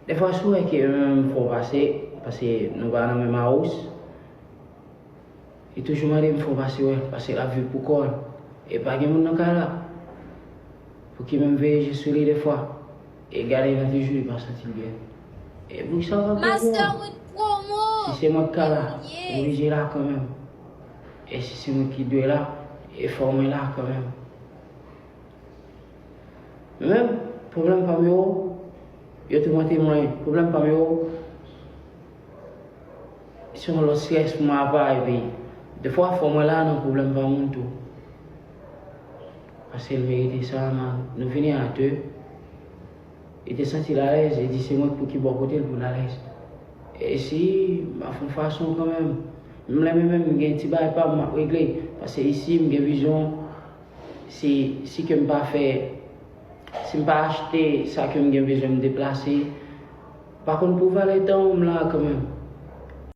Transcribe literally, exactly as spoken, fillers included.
Dèfwa si w wè ke mwen menm m fè w pase, paske nou pa nan menm house, li toujou mande m fè w pase wè l, paske l ap viv pou kò l. E pa gen moun nan kay la pou ki menm veye je sou li dèfwa. E gade l nan toujou li pa santi l byen. E poukisa w pa pran mwen? Si se mwen k ka la, oblije la kanmenm. E si se mwen ki dwe la, e fò mwen la kanmenm. Mwen menm, pwoblèm pa m yo, yo toumante mwen. Pwoblèm pa m yo, se yon lòt strès pou mwen apa, epi dèfwa fò mwen la nan pwoblèm pa moun tou. Paske l merite sa, man. Nou vini a de. Li te santi l alèz, li di se mwen pou ki bò kote l pou l alèz. E si m ap fè yon fason kanmenm, menm lè mwen menm m gen ti bagay pa m m ap regle, paske isi m gen vizyon, si, si ke m pa fè, si m pa achte sa ke m gen bezwen m deplase, pa konn pou valè tan w m la kanmenm.